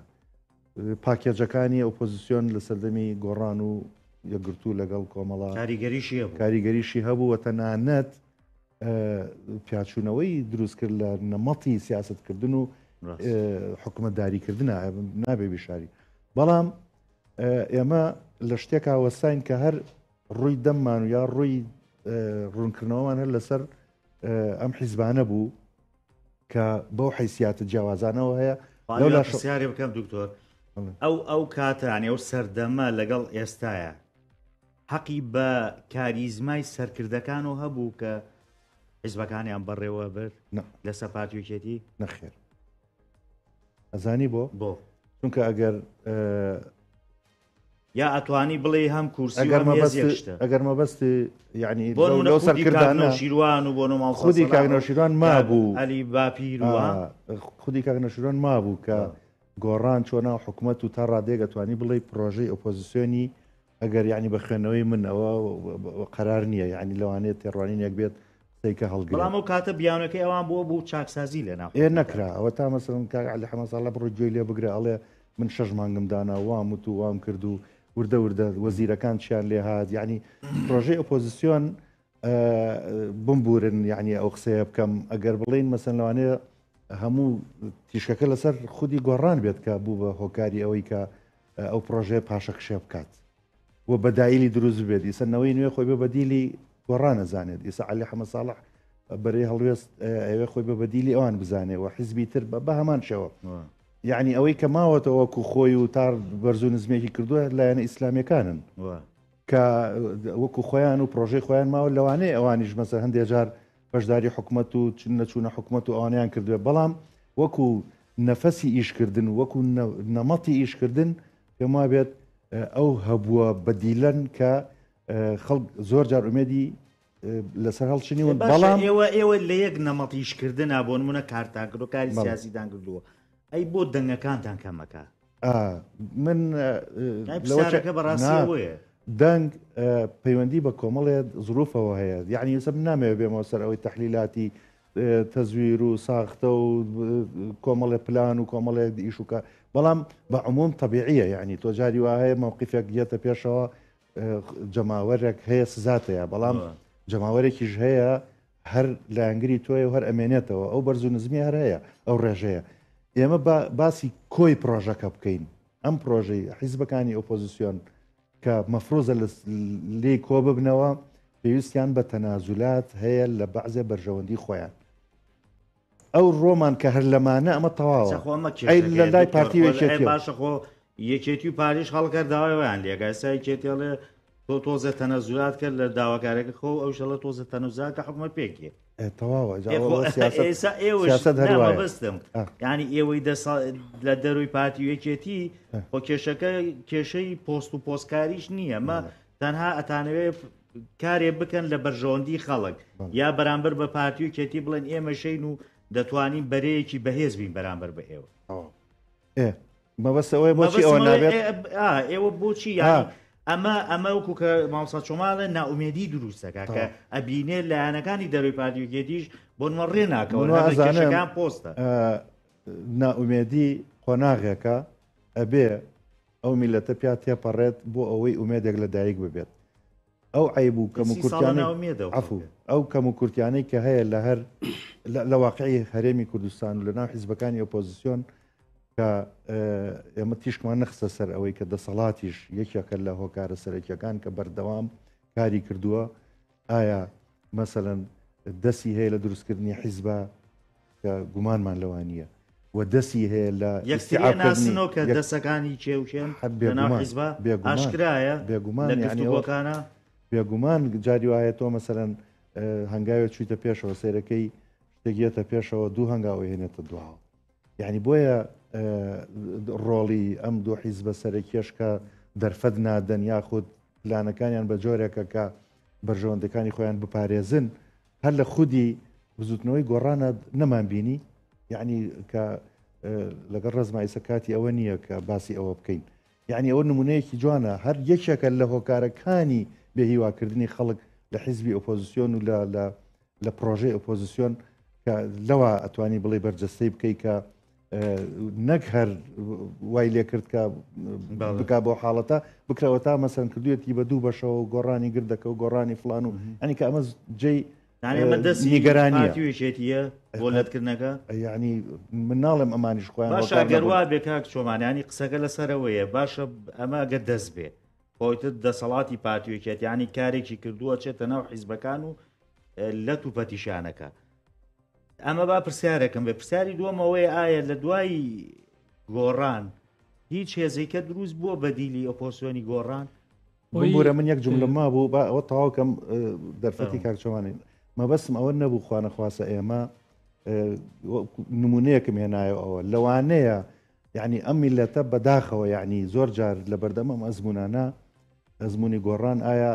پاکێجەکانی ئۆپۆزیسیۆن لە سەردەمی گۆڕان و یەکگرتوو لەگەڵ کۆمەڵە کاریگەریشی هەبوو کاریگەریشی هەبوو و تەنانەت پیاچوونەوەی دروست کرد لە نەمەڵی سیاستکردن و حکوومەتداریکردە نابێ بیشاری بەڵام ئێمە لە شتێکا وەستاین کە هەر ڕووی دەممان و یا ڕووی ڕوونکردنەوەمان هەر لەسەر ئەم حیزبانە بوو کە بەو حیسیاتە جیاوازانەوە هەیە لەو لا پرسیارێ بکەم دکتۆر ئەو ئەو کاتانی ئەو سەردەمە لەگەڵ ئێستاە حەقی بە کاریزمای سەرکردەکان و هەبوو کە حیزبەکانیان بەڕێوە برد لەسەر پارتی یەکێتی نەخێر ئەزانی بۆ بۆ چونکە ئەگەر یا ئەتوانی بڵێ هەم کورسی ئەگەر مەبەست ئەگەر مەبەست یعنی بۆ لەو سەرکردانە شیروان و بۆ نۆماڵ خودی کاک نەوشیروان مابوو عەلی باپیر خودی کاک نەوشیروان مابوو کە گۆڕان چۆ ناو حکوومەت و تا ڕادێک ئەتوانی بڵێ پرۆژەی ئۆپۆزیسیۆنی ئەگەر یعنی بە خوێندنەوەی من ئەوە قەرار نییە یعنی لەوانەیە تێڕوانینێک بێت قسەی کە هەڵگرێت. بەڵام ئەو کاتە بیانۆکەی ئەوان بووە بوو چاکسازی لە ناو ئێ نەکرا ئەوە تا مەسەلەن کاک عەلی حەمە ساڵح بڕۆ گوێی لێ بگرە ئەڵێ من شەش مانگم دانا وام وت و وام کرد و وردە وردە وەزیرەکان چیان لێ هات یعنی پرۆژەی ئۆپۆزیسیۆن بمبورن یعنی ئەو قسەیە بکەم ئەگەر بڵین مەسەن لەوانەیە هەموو تیشکەکە لەسەر خودی گۆڕان بێت کە بوو بە هۆکاری ئەوەی کە ئەو پرۆژەیە پاشەکشێ بکات و بەدایلی دروست بێت ئیسە نەوەی نوێ خۆی بە بەدیلی گۆڕان ئەزانێت ئیسە عەلی حەمە ساڵح بەرەی هەڵوێست ئەوێ خۆی بە بەدیلی ئەوان بزانێ و حزبی تر بە هەمان شێوە یعنی ئەوەی کە ماوەتەوە وەکو خۆی و تار بەرز و نزمێکی کردووە لایەنە ئیسلامیەکانن کە وەکو خۆیان و پرۆژەی خۆیان ماوە لەوانەیە ئەوانیش مەسە هەندێک جار بەشداری حکومەت و نەچوونە حکومەت و ئەوانیان کردوێ بەڵام وەکو نەفەسی ئیشکردن وەکو نەمەتی ئیشکردن پێم وابێت ئەو هەبووە بەدیلەن کە خەڵک زۆر جار ئومێدی لەسەر هەڵچنیون بەڵام ئێوە ئێوە لە یەک نەمەتیشکردنا بۆ نمونە کارتان کردو کاری سیاسیتان کردووە ئەی بۆ دەنگەکانتان کەمەکە من لەوەکە بەڕاستیەوەیە دەنگ پەیوەندی بە کۆمەڵێ زروفەوە هەیە یعنی ئێستا من نامەوێ بێمەوە سەر ئەوەی تەحلیلاتی تەزویر و ساختە و کۆمەڵێ پلان و کۆمەڵێ ئیشوکە بەڵام بە عموم طبیعیە یعنی تۆ جاری وا هەیە مەوقفێک یەتە پێشەوە جەماوەرێک هەیە سزاتەیە بەڵام جەماوەرێکیش هەیە هەر لایەنگری تۆیە و هەر ئەمێنێتەوە ئەو بەرز و نزمی هەر هەیە ئەو ڕێژەیە ئێمە باسی کۆی پرۆژەکە بکەین ئەم پرۆژەی حیزبەکانی ئۆپۆزیسیۆن کە مەفروزە لێی کۆ ببنەوە پێویستیان بە تەنازولات هەیە لە بەعزێ بەرژەوەندی خۆیان ئەو ڕۆمان کە هەر لەمانە ئەمە تەواوە ئەی لە لای پارتی و یەکێتی باشە خۆ یەکێتی و پاریش خەڵکەر داوای ویان لێکە ئێستا یەکێتی ئەڵێ تۆ تۆزە تەنەزولات کرد لە داواکارەکە خۆ ئەو شەڵە تۆزە تەنەزولات کە حکومەت پێکێ تەواوە ئێوە بەستم ینی ئێوەی لە دەروی پارتی و یەکێتی خۆ کێشەکە کێشەی پۆست و پۆستکاریش نییە مە تەنها ئەتانەوێ کارێ بکەن لە بەرژەوەندی خەڵک یا بەرامبەر بە پارتی و کێتی بڵێن ئێمە شین و دەتوانین بەرەیەکی بەهێز بین بەرامبەر بە ئێوە. مەبەست ئەوەیە بۆچی ئەوە نابێت ئێوە بۆچی یان ئەمە ئەمە وەکو کە مامۆستا چۆماڵە ناومێدی دروستەکە کە ئەبینێ لایەنەکانی دەروی پارتیوکێتیش بۆ نمە ڕێ ناکەەوە ئازانەکان پۆستە ناومێدی قۆناغێکە ئەبێ ئەو میلەتە پیا تێپەڕێت بۆ ئەوەی ئومێدێک لە دایک ببێت ئەو عیب و کەم و کورتیانەی ئەو کەم و کورتیانەی کە هەیە لە هەر لە واقعی هەرێمی کوردستان و لە ناو حیزبەکانی ئۆپۆزیسیۆن کە ئێمە تیشکمان نەخستە سەر ئەوەی کە دەسەڵاتیش یەکێکە لە هۆکارە سەرەکیەکان کە بەردەوام کاری کردووە ئایا مەسەلەن دەستی هەیە لە دروستکردنی حیزبە کە گومانمان لەوە نییە و دەستی هەیە لە یەکتریناسنەوە کە دەسەکانی کێوکێن حیزبە ئاشکرایە بێگومان یعنیەوەکانە بێگومان جاری وایە تۆ مەسەرەن هەنگاوێ چویتە پێشەوە سێرەکەی شتێکیەتە پێشەوە دوو هەنگاوە هێنێتە دواوە یعنی بۆیە ڕۆڵی ئەم دوو حیزبە سەرەکیەش کە دەرفەت نادەن یاخود پلانەکانیان بە جۆرێکە کە بەرژەوەندەکانی خۆیان بپارێزن هەر لە خودی بزوتنەوەی گۆڕانە نەمان بینی یعنی کە لەگەڵ ڕزما ئیسە کاتی ئەوە نییە کە باسی ئەوە بکەین یعنی ئەوە نمونەیەکی جوانە هەر یەکێکە لە هۆکارەکانی بێهیواکردنی خەڵک لە حیزبی ئۆپۆزیسیۆن و لە لە لە پرۆژەی ئۆپۆزیسیۆن کە لەوە ئەتوانی بڵێ بەرجەستەی بکەی کە نەک هەر وای لێکرد کە بک بۆ حاڵەتە بکرەوە تا مەسەن کردوێتی بە دوو بەشەوە و گۆڕانی گردەکە و گۆڕانی فلان و ئەنی کە ئەمە جێی نیگەرانیێتیە بۆ لەتکردنەکە ینی من ناڵێم ئەمانیش خۆیان باشە گەروا بێ کاک چۆمانیانی قسەکە لەسەرەوەیە باشە ئەمە ئەگەر دەست بێ خۆیتر دەسەڵاتی پارتی و یەکێتی یانی کارێکی کردووە چێتە ناو حیزبەکان و لەت و پەتیشانەکە ئەمە با پرسیارێکم بێ پرسیاری دووەمەوەی ئایا لە دوای گۆڕان هیچ هێزێکە دروست بووە بەدیلی ئۆپۆسیۆنی گۆڕان بورە من یەک جملە مابوو با ئەوە تەواوکەم دەرفەتی کاکچەوانی مەبەستم ئەوە نەبوو خوانەخواسە ئێمە نمونەیەکم هێنایەوە ئەوە لەوانەیە یەعنی ئەم میللەتە بەداخەوە یەعنی زۆر جار لەبەردەم ئەم ئەزموونانە ئەزموونی گۆڕان ئایا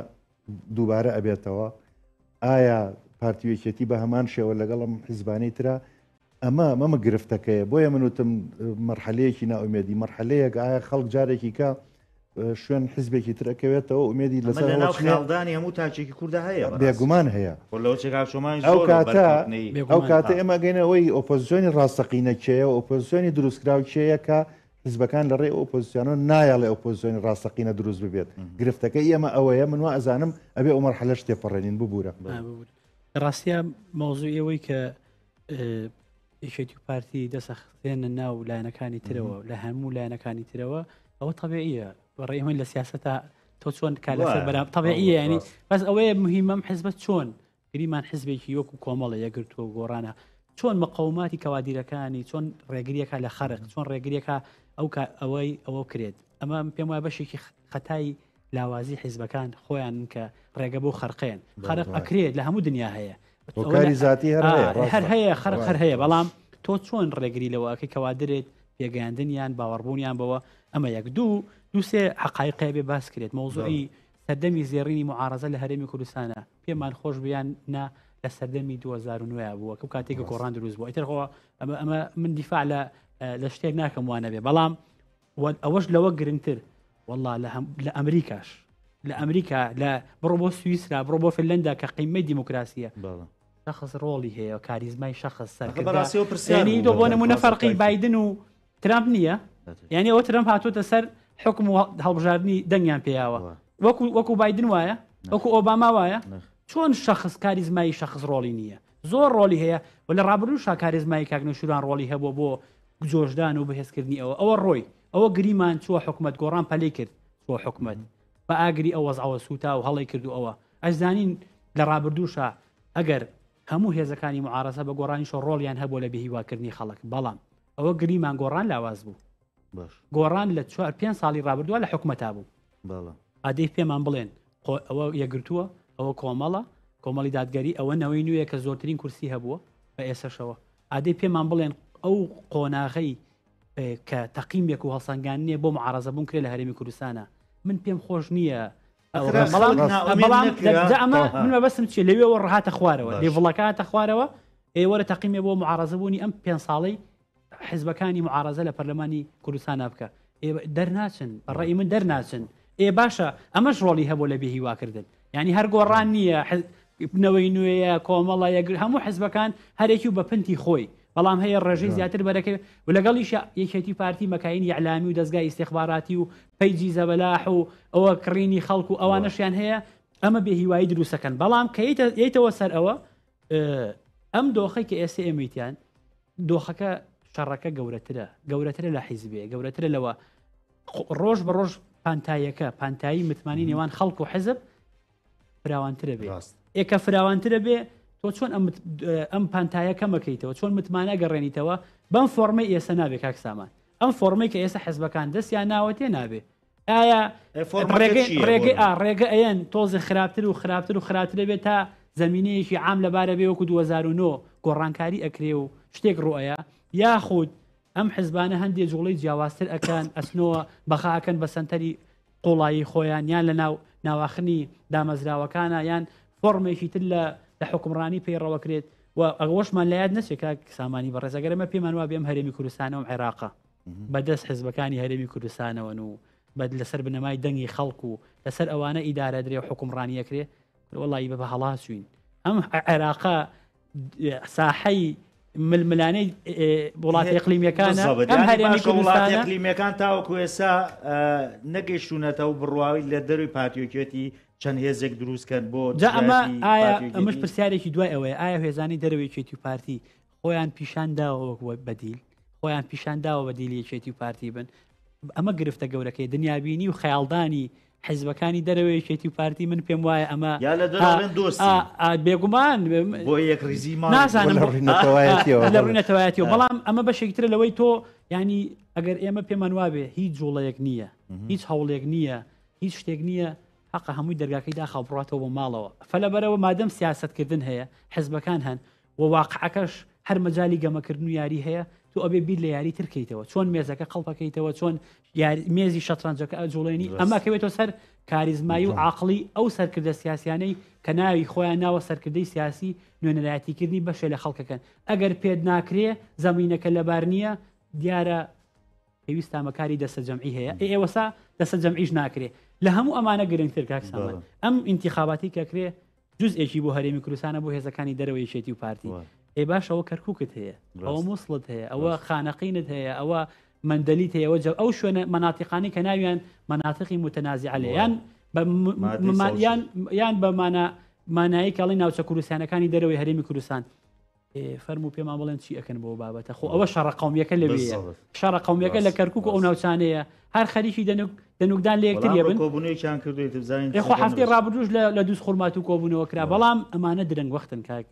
دووبارە ئەبێتەوە ئایا پارتی یەکێتی بە هەمان شێوە لەگەڵ ئەم حیزبانەی ترە ئەمە مەمە گرفتەکەیە بۆیە من وتم مەرحەلەیەکی نائومێدی مەرحەلەیەک ئایا خەڵک جارێکی کە شوێن حیزبێکی تر ئەکەوێتەوە ئومێدی لەسەر لەناو خیاڵدانی هەموو تاکێکی کوردە هەیە بێگومان هەیە ئەو کاتە ئەو کاتە ئێمە گەینەوەی ئۆپۆزیسیۆنی ڕاستەقینە کێیە و ئۆپۆزیسیۆنی دروستکراو کێیە کە حیزبەکان لە ڕێی ئۆپۆزیسیۆنەوە نایەڵێ ئۆپۆزیسیۆنی ڕاستەقینە دروست ببێت. گرفتەکەی ئێمە ئەوەیە، من وا ئەزانم ئەبێ ئەو مەرحەلەش تێپەڕێنین. ببورە. ببورە. لە ڕاستیا مەوزوعی ئەوەی کە یەکێتی و پارتی دەسەخێنە ناو لایەنەکانی ترەوە لە هەموو لایەنەکانی ترەوە ئەوە تەبیعیە بەڕێ من لە سیاسەتە تۆ چۆن کار لەسەر بەرام تەبیعیە ینی بەس ئەوەیە مهمەم حزبە چۆن گریمان حزبێکی وەکو کۆمەڵە یەکگرتووە و گۆڕانە چۆن مقەوماتی کەوادیرەکانی چۆن ڕێگریەکە لە خەرق چۆن ڕێگریەکە ئەو ئەوەی ئەوە کرێت ئەمە پێم وایە بەشێکی خەتای لاوازی حیزبەکان خۆیان کە ڕێگە بۆ خەرقێن خەرق ئەکرێت لە هەموو دنیا هەیە هۆکاری زیاتی هەر هەیە هەر هەیە خەرق هەر هەیە بەڵام تۆ چۆن ڕێگری لەوەکەی کەوادرێت پێگەیاندنیان باوەڕبوونیان بەوە ئەمە یەک دوو دووسێ حقایقێ بێ باس کرێت مەوزوعی سەردەمی زێڕینی معارەزە لە هەرێمی کوردستانە پێمان خۆش بیان نا لە سەردەمی 2009 بووە کە کاتێک گۆڕان دروست بوو ئیتر خۆ ئەمە ئەمە من دیفاع لە لە شتێک ناکەم وانە بێ بەڵام ئەوەش لەوە گرنگتر والله لە لە ئەمریکاش لە ئەمریکا لە بڕۆ بۆ سوئیسرا بڕۆ بۆ فنلندا کە قیمەی دیموکراسیە شخص ڕۆڵی هەیە کاریزمای شخص سەرکردە دۆ بۆ نمونە فەرقی بایدن و ترامپ نییە یعنی ئەوە ترەمپ هاتوتە سەر حکم و هەڵبژاردننی دەنگیان پێیاوە وەکو وەکو بایدن وایە وەکو ئۆباما وایە چۆن شخص کاریزمایی شخص ڕۆڵی نییە زۆر ڕۆلی هەیە و لە ڕابردوو شاکاریزمایی کاکنەشوران ڕۆڵی هەبوو بۆ جۆشدان و بەهێزکردنی ئەوە ئەوە ڕۆی ئەوە گریمان چووە حکومت گۆڕان پەلی کرد چوە حکومت بە ئاگری ئەو وەزعەوە سووتا و هەڵی کرد و ئەوە ئەشزانین لە ڕابردووشە ئەگەر هەموو هێزەکانی معارەزە بە گۆڕانیشەوە ڕۆڵیان هەبوو لە بێهیواکردنی خەڵک بەڵام ئەوە گریمان گۆڕان لاواز بوو گۆڕان لە چوار پێ ساڵی ڕابردووە لە حکومەتا بوو ئادەی پێمان بڵێن ئەوە یەکگرتووە ئەوە کۆمەڵە کۆمەڵی دادگەری ئەوە نەوەی نوێیە کە زۆرترین کورسی هەبووە بە ئێسەشەوە ئادەی پێمان بڵێن ئەو قۆناغەی کە تەقیمێک و هەڵسەنگاندنێ بۆ معارەزە بوون کرێ لە هەرێمی کوردستانە من پێم خۆش نییە بەڵام ئەمە من مەبەستم چیە لەوێەوە ڕهاتە خوارەوە لێڤڵەکە هاتە خوارەوە ئێوەرە تەقیمێ بۆ معارەزە بوونی ئەم پێ ساڵەی حزبەکانی معارەزە لە پەرلەمانی کوردستانە بکە دەرناچن ڕێی من دەرناچن ئێ باشە ئەمەش ڕۆڵی هەبوو لە بێهیواکردن یعنی هەر گۆڕان نییە نەوەی نوێیە کۆمەڵە یەکگر هەموو حزبەکان هەرێکی و بە پنتی خۆی بەڵام هەیە ڕێژەی زیاتر بەرەکەی و لەگەڵیشە یەکێتی پارتی مەکاین ئیعلامی و دەزگای ئیستیخباراتی و پەیجی زەبەلاح و ئەوە کڕینی خەڵک و ئەوانەشیان هەیە ئەمە بێهیوایی دروستەکەن بەڵام کە یتەوە سەر ئەوە ئەم دۆخەی کە ئێستا ئێمەیتیان دۆخەکە شەڕەکە گەورەترە گەورەترە لە حیزبێ گەورەترە لەوە ڕۆژ بە ڕۆژ پانتاییەکە پانتایی متمانی نێوان خەڵک و حزب فراوانترە بێ ئێ کە فراوانترە بێ تۆ چۆن ئەم پانتایە کەمەکەیتەوە چۆن متمانە گەڕێنیتەوە بەم فۆرمەی ئێستا نابێ کاک سامان ئەم فۆرمەی کە ئێستا حزبەکان دەستیان ناوەتێ نابێ ئایا ڕێگەی ڕێگە ئەیەن تۆزێ خراپتر و خراپتر و خراپترە بێت تا زمینەیەکی عام لەبارە بێ وەکو 2009 گۆڕانکاری ئەکرێ و شتێک ڕوئەیە یاخود ئەم حزبانە هەندێ جوڵەی جیاوازتر ئەکەن ئەچنەوە بەخا ئەکەن بە سەنتەری قوڵایی خۆیان یان لە ناو ناواخنی دامەزراوەکانە یان فۆڕمێکی تر لە لە حکومڕانی پەیڕەوەکرێت و ئەوەشمان لە یاد نەچێت کاک سامانی بەڕێز ئەگەر ئەمە پێمان وابێ ئەم هەرێمی کوردستانە و عێراقە بەدەست حزبەکانی هەرێمی کوردستانەوەن و بە لەسەر بنەمای دەنگی خەڵک و لەسەر ئەوانە ئیدارە درێ و حکومڕانیەکرێ وەڵی بە بە هەڵا چوین ئەم عێراقە ساحەی ململانێی وڵاتە ئیقلیمیەکانە ئەم هەرێمی وڵاتە ئیقلیمیەکان تاوەکو ئێستا نەگەیشتونەتەوە بڕواوی لە دەروی پارتیۆکێتی چەند هێزێک دروستکەن بۆ جا ئەمە ئایا ئەمەش پرسیارێکی دوای ئەوەیە ئایا هێزانی دەرەوەی یەکێتی و پارتی خۆیان پیشان داوە وەک بەدیل خۆیان پیشان داوە بەدیلی یەکێتی و پارتی بن ئەمە گرفتە گەورەکەی دنیابینی و خەیاڵدانی حیزبەکانی دەرەوەی یەکێتی و پارتی من پێم وایە ئەمە یا لە دەرەوەن دۆستی بێگومان بۆ یەکڕیزی ماڵ نازانم لە ڕووی نەتەوایەتیەوە لە ڕووی نەتەوایەتیەوە بەڵام ئەمە بەشێکی ترە لەوەی تۆ ینی ئەگەر ئێمە پێمان وابێ هیچ جوڵەیەک نییە هیچ هەوڵێک نییە هیچ شتێک نییە حەقە هەمووی دەرگاکەی داخا بڕاتەوە بۆ ماڵەوە فەلەبەرەوە مادەم سیاستکردن هەیە حزبەکان هەن و واقعەکەش هەر مەجالی گەمەکردن و یاری هەیە تۆ ئەبێ بیر لە یاری تر کەیتەوە چۆن مێزەکە قەڵپەکەیتەوە چۆن مێزی شەترەنجەکە ئەجوڵێنی ئەمە کەوێتەوە سەر کاریزمایی و عاقڵی ئەو سەرکردە سیاسیانەی کە ناوی خۆیان ناوە سەرکردەی سیاسی نوێنەرایەتیکردنی بەشێ لە خەڵکەکەن ئەگەر پێت ناکرێ زەمینەکە لەبار نییە دیارە پێویستان بە کاری دەستە جەمعی هەیە ئێ ئێوەسا دەستە جەمعیش ناکرێ لە هەموو ئەمانە گرنگتر کاک سامان ئەم ئینتیخاباتی کەکرێ جزئێکی بۆ هەرێمی کوردستانە بۆ هێزەکانی دەرەوەی یەکێتی و پارتی ئێ باش ئەوە کەرکوکت هەیە ئەوە موسڵت هەیە ئەوە خانەقینت هەیە ئەوە مەندەلی تێیەوە جە ئەو شوێنە مەناتیقانەی کە ناویان مەناتیقی موتەنازیعە لێ یان بە یان یان بە مانا مانایی کاڵی ناوچە کوردستانەکانی دەرەوەی هەرێمی کوردستان فەرموو پێمان بڵێن چی ئەکەن بۆ بابەتە خۆ ئەوە شەڕە قومیەکە لەوێ شەڕە قومیەکە لە کەرکک و ئەو ناوچانەیە هەر خەریکی دەنوک دەنوکدان لە یەکتر بن کۆبوونەوەیان کردوێت بزانین خۆ هەفتەی ڕابردووش لە دووس خورمات و کۆبوونەوە کرا بەڵام ئەمانە درەنگ وەختن کاک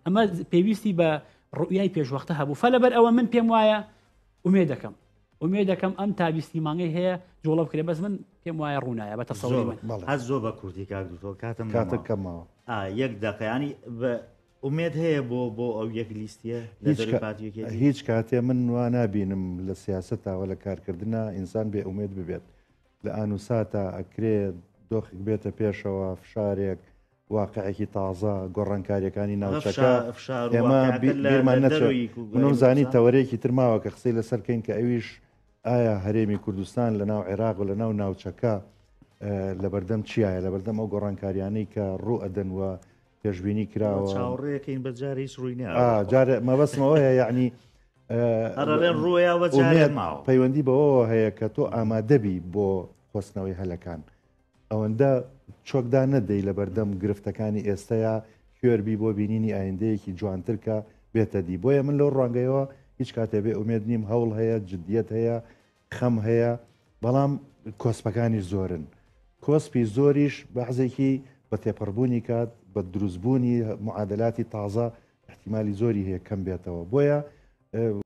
ئەمە پێویستی بە ڕوئیای پێشوەختە هەبوو فە لەبەر ئەوە من پێم وایە ئومێ دەکەم ئومێ دەکەم ئەم تابیستی مانگەی هەیە جوڵە بکرێ بەس من پێم وایە ڕوونایە بە تەسەوری من هەر زۆر بە کوردی کاک دکتۆر کاتم کاتە کەمەوە یەک دەقەیانی بە ئومێد هەیە بۆ بۆ ئەو یەک لیستیە لە دەروی پارتی یەکێتی؟ هیچ کاتێ من وا نابینم لە سیاسەتا وە لە کارکردنا ئینسان بێ ئومێد ببێت لە ئان و ساتا ئەکرێ دۆخێک بێتە پێشەوە فشارێک واقعێکی تازە گۆڕانکاریەکانی ناوچەکە ئێمە بیرمان نەچێت منم زانی تەوەرێکی تر ماوە کە قسەی لەسەر کەین کە ئەویش ئایا هەرێمی کوردستان لە ناو عێراق و لە ناو ناوچەکە لەبەردەم چیایە لەبەردەم ئەو گۆڕانکاریانەی کە ڕوو ئەدەن و پێشبینی کراوە چاوەڕێکەین بە جارێ هیچ ڕووی نایە جارێ مەبەستمەوەیە یعنی ئەڕێن ڕوویاوە جارێ ماوە پەیوەندی بەوەوە هەیە کە تۆ ئامادەبی بۆ قۆستنەوەی هەلەکان ئەوەندە چۆکدا نەدەی لە بەردەم گرفتەکانی ئێستەیە کوێربی بۆ بینینی ئایندەیەکی جوانتر کە بێتە دی بۆیە من لەو ڕوانگەیەوە هیچ کاتێ بێ ئومێد نیم هەوڵ هەیە جدیەت هەیە خەم هەیە بەڵام کۆسپەکانیش زۆرن کۆسپی زۆریش بەعزێکی بە تێپەڕبوونی کات بە دروستبوونی معادلاتی تازە احتیمالی زۆری هەیە کەم بێتەوە بۆیە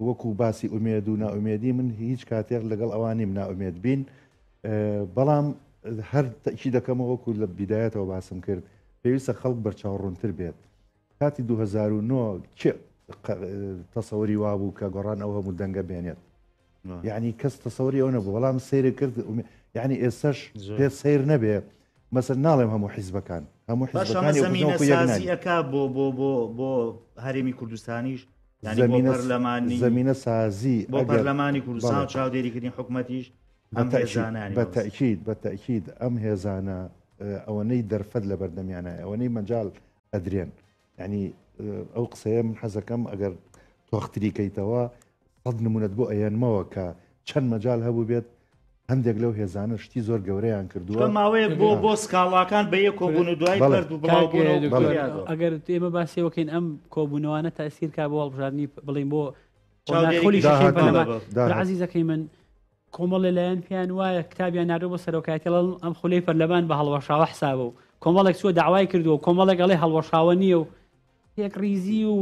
وەکو باسی ئومێد و نائومێدی من هیچ کاتێک لەگەڵ ئەوانیم نائومێد بین بەڵام هەر تەکی دەکەمەوە وەکو لە بیدایەتەوە باسم کرد پێویستە خەڵک بەرچاو ڕوونتر بێت کاتی 2009 کێ تەسەوری وابوو کە گۆڕان ئەو هەموو دەنگە بێنێت یعنی کەس تەسەوری ئەو نەبوو بەڵام سەیر کرد یعنی ئێستش پێ سەیر نەبێ مەسەر ناڵێم هەموو حیزبەکان هەموو حیزبەکانی زەمینە ئەک بۆ بۆ بۆ بۆ هەرێمی کوردستانیش زمینە پەرلەمانی زمینە سازی بۆ پەرلەمانی کوردستان چاودێریکردنی حکوومەتیش بەتەکیید بەتەکیید ئەم هێزانە ئەوەنەی دەرفەت لە بەردەمیانە ئەوەنەی مەجال ئەدرێن یعنی ئەو قسەیە من حەزەکەم ئەگەر تۆختری کەیتەوە سەد نمونەت بۆ ئەیەنمەوە کە چەند مەجال هەبوو بێت هەندێک لەو هێزانە شتی زۆر گەورەیان کردووە ماوەیە بۆ بۆ سکاڵاکان بە یەک کۆبوون و دوای پەرد و بڵاو ئەگەر ئێمە باسیەوەکەین ئەم کۆبوونەوانە تاسیر کا بۆ هەڵبژاردننی بڵین بۆ خولی عزیزەکەی من کۆمەڵێ لایەن پێیان وایە کتابیان ناردووە بۆ سەرۆکایەتی ئەڵێن ئەم خولەی پەرلەمان بە هەڵوەشاوە حسابە و کۆمەڵێک چووە داوای کردووە و کۆمەڵێک ئەڵێ هەڵوەشاوە نییە و یەکڕیزی و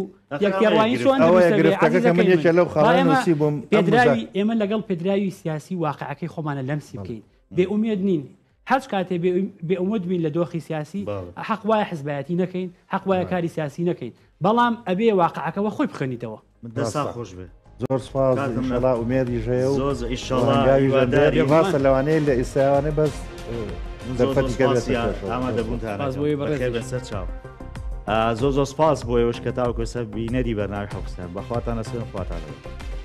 یەک تێڕوانین چۆن ئەوەیە دروست دەبێ گرفتەکە کە من عەزیزەکەی من یەکێ لەو با خاڵانە ئێمە نووسیبووم ئەم مزا پێدراوی ئێمە لەگەڵ پێدراوی سیاسی واقعەکەی خۆمانە لەمسی بکەین بێ ئومێد نین هەچ کاتێ بێ ئومێد بین لە دۆخی سیاسی حەق وایە حزبایەتی نەکەین حەق وایە کاری سیاسی نەکەین بەڵام ئەبێ واقعەکە وە خۆی بخوێنیتەوە. دەسا خۆش بێ. زۆر سپاس ئینشەڵا ئومێدیش هەیە و زۆر زۆر ئیشەڵا هەنگاویش هیواداری ڕاستە لەوانەیە لە ئێستاوانێ بەس من زۆر زۆر دەرفەتی کە بێتە سپاسی پێشەوە. ئامادەبوونتان سپاس بۆ ئێوەی بەڕێزیش. بەخێر بێن سەر چاو. زۆر زۆر سپاس بۆ ئێوەش کە تاوەکو ئێستا بینەری بەرنامەی حوکستان بەخواتان ئەسپێرم خواتان لەگەڵ.